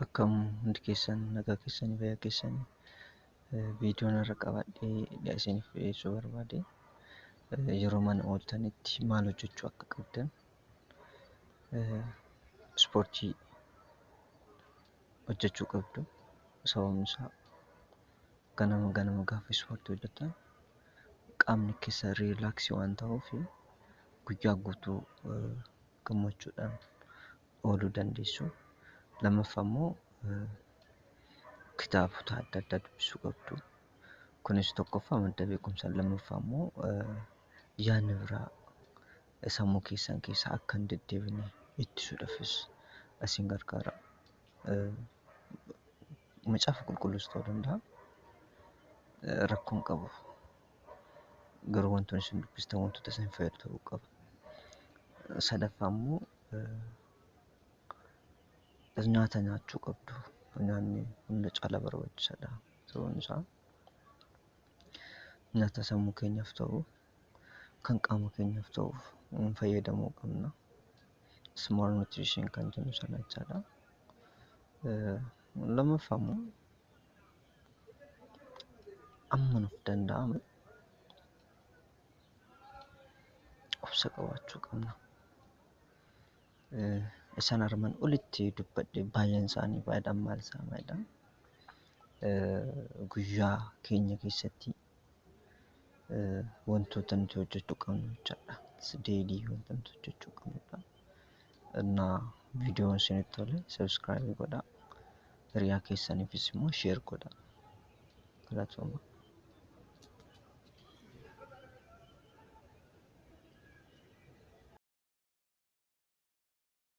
Akkam hundi keessan nagaa keessanii fayyaa keessanii viidiyoon irra qabadhee isiniif dhiyeessuu barbaade yeroo mana ooltanitti maal hojjechuu akka qabdan ispoortii hojjechuu qabdu. Sababni isaa ganama ganama gaafa ispoortii hojjetan qaamni keessa riilaaksii waan ta'uuf guyyaa guutuu gammachuudhaan ooluu dandeessu. Lammaffaa immoo kitaabota adda addaa dubbisuu qabdu. Kunis tokkoffaa madda beekumsaa, lammaffaa immoo yaadni biraa sammuu keessan keessa akka hin deddeebine ittisuudhaafis isin gargaara. Macaafa qulqulluus ta'uu danda'a. Rakkoo hin qabu. Garuu wantoonni isin dubbistan wantoota isin fayyadu ta'uu qaba. Sadaffaa immoo nyaata nyaachuu qabdu. Nyaanni hunda caalaa barbaachisaadha. Sababni isaa nyaata sammuu keenyaaf ta'u, kan qaama keenyaaf ta'u fayyadamuu qabna. Small nutrition kan jennu sana jechaadha. Lammaffaa immoo amma nuuf danda'ame obsa qabaachuu qabna. Isaan armaan olitti dubbadhe baay'een isaanii faayidaan maal isaa maalidha? Guyyaa keenya keessatti wantoota nuti hojjechuu qabnu jechaadha. Daily wanta nuti hojjechuu qabnudha. Innaa viidiyoon isinitti tole subscribe godhaa. Hiriyaa keessaniifis immoo share godhaa. Galatooma.